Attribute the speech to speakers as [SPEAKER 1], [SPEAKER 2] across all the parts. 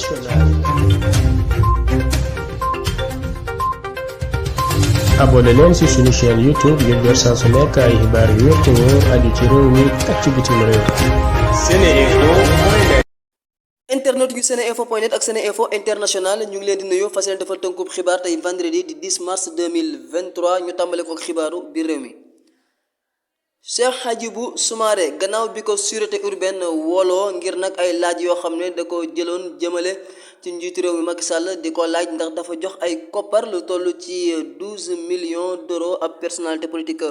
[SPEAKER 1] internationale. abonné leen ci suñu chaîne YouTube ngir jot saa su nekk ay xibaar yu wér te wóor aju ci réew mi ak ci bitim réew. SeneInfo.net.
[SPEAKER 2] internet yu SeneInfo.net ak SeneInfo International ñu ngi leen di nuyu fas yéene defal tënkub xibaar tey vendredi di 10 mars 2023 ñu tàmbale ko xibaaru biir réew mi. Cheikh Hadjibou Soumaré gannaaw bi ko sûreté urbaine wooloo ngir nag ay laaj yoo xam ne da ko jëloon jëmale ci njiitu réew mi Macky Sall di ko laaj ndax dafa jox ay koppar lu toll ci 12 millions d'euros ab personnalité politique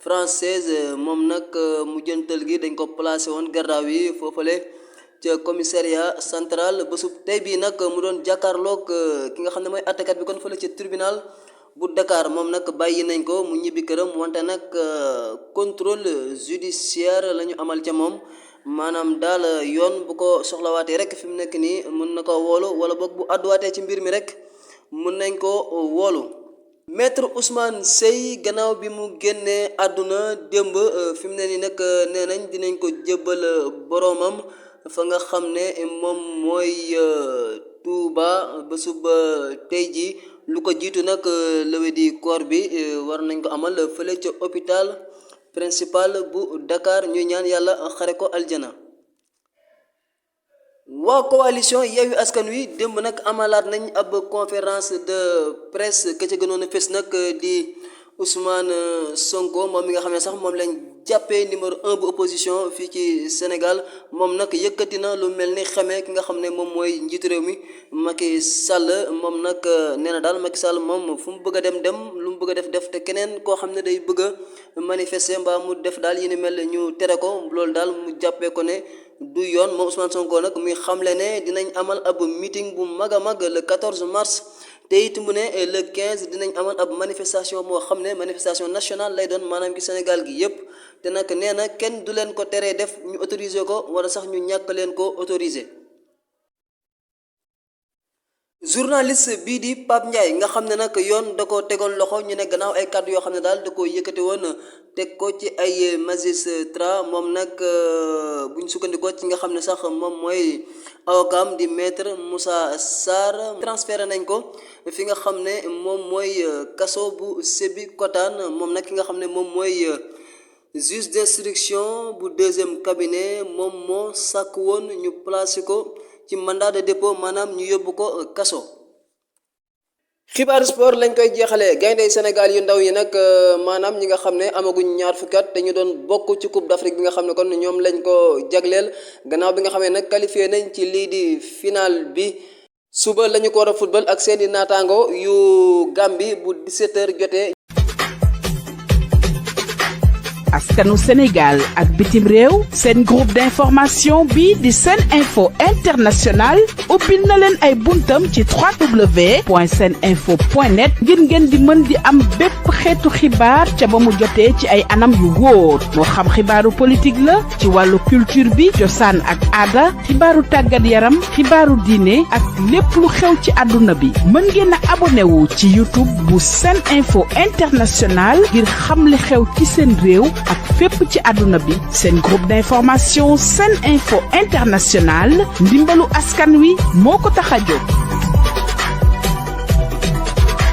[SPEAKER 2] française moom nag mujjantal gi dañ ko placé woon gardaaw yi foofale ca commissariat central bésub tey bii nag mu doon jàkkaarloog ki nga xam ne mooy àttekat bi kon fële ca tribunal bu Dakar moom nag bàyyi nañ ko mu ñibbi këram wante nag contrôle judiciaire la ñu amal ca moom maanaam daal yoon bu ko soxlawaatee rek fi mu nekk nii mën na ko woolu wala boog bu àdduwaatee ci mbir mi rek mën nañ ko woolu. Maître Ousmane Seye gannaaw bi mu génnee àdduna démb fi mu ne nii nag nee nañ dinañ ko jébbal boroomam fa nga xam ne moom mooy Touba ba suba tey ji lu ko jiitu nag levée du corps bi war nañ ko amal fële ca hôpital principal bu Dakar ñuy ñaan yàlla xare ko aljana. waa coalition Yewwi Askan Wi démb nag amalaat nañ ab conférence de presse ka ca gënoon a fës nag di Ousmane Sonko moom mi nga xam ne sax moom lañ jàppee numéro 1 bu opposition fii ci Sénégal moom nag yëkkati na lu mel ni xamee ki nga xam ne moom mooy njiitu réew mi Macky Sall moom nag nee na daal Macky Sall moom fu mu bëgg a dem lu mu bëgg a def te keneen koo xam ne day bëgg a manifester mbaa mu def daal yi ni mel ñu tere ko loolu daal mu jàppee ko ne du yoon moom Ousmane Sonko nag muy xamle ne dinañ amal ab meeting bu mag a mag le 14 mars. te it mu ne le 15 dinañ amal ab manifestation moo xam ne manifestation nationale lay doon maanaam ci Sénégal gi yépp te nag nee na kenn du leen ko teree def ñu autoriser ko wala sax ñu ñàkk leen ko autoriser. journaliste bii di Pape Ndiaye nga xam ne nag yoon da ko tegoon loxo ñu ne gannaaw ay kàddu yoo xam ne daal da ko yëkkati woon teg ko ci ay magistrat moom nag bu ñu sukkandikoo ci nga xam ne sax moom mooy awakam di maître Moussa Sarr transféré nañ ko fi nga xam ne moom mooy kaso bu Sébikotane moom nag ki nga xam ne moom mooy juge d'instruction bu deuxième cabinet moom moo sàkk woon ñu placé ko ci mandat de dépôt maanaam ñu yóbbu ko kaso. xibaar sport lañ koy jeexalee gayndey Sénégal yu ndaw yi nag maanaam ñi nga xam ne amaguñ ñaar fukki at te ñu doon bokk ci coupe d'Afrique bi nga xam ne kon ñoom lañ ko jagleel gannaaw bi nga xam ne nag qualifié nañ ci lii di final bi suba lañu ko war a football ak seeni naataango yu Gambie bu 17h jotee.
[SPEAKER 3] askanu Sénégal ak bitim réew seen groupe d'information bi di SeneInfo International ubbil na leen ay buntam ci www.seninfo.net ngir ngeen di mën di am bépp xeetu xibaar ca ba mu jotee ci ay anam yu wóor moo xam xibaaru politique la ci wàllu culture bi cosaan ak aada xibaaru tàggat yaram xibaaru diine ak lépp lu xew ci àdduna bi mën ngeen a abonné wu ci YouTube bu SeneInfo International ngir xam li xew ci seen réew ak fépp ci àdduna bi seen groupe d'information SeneInfo International ndimbalu askan wi moo ko tax a jóg.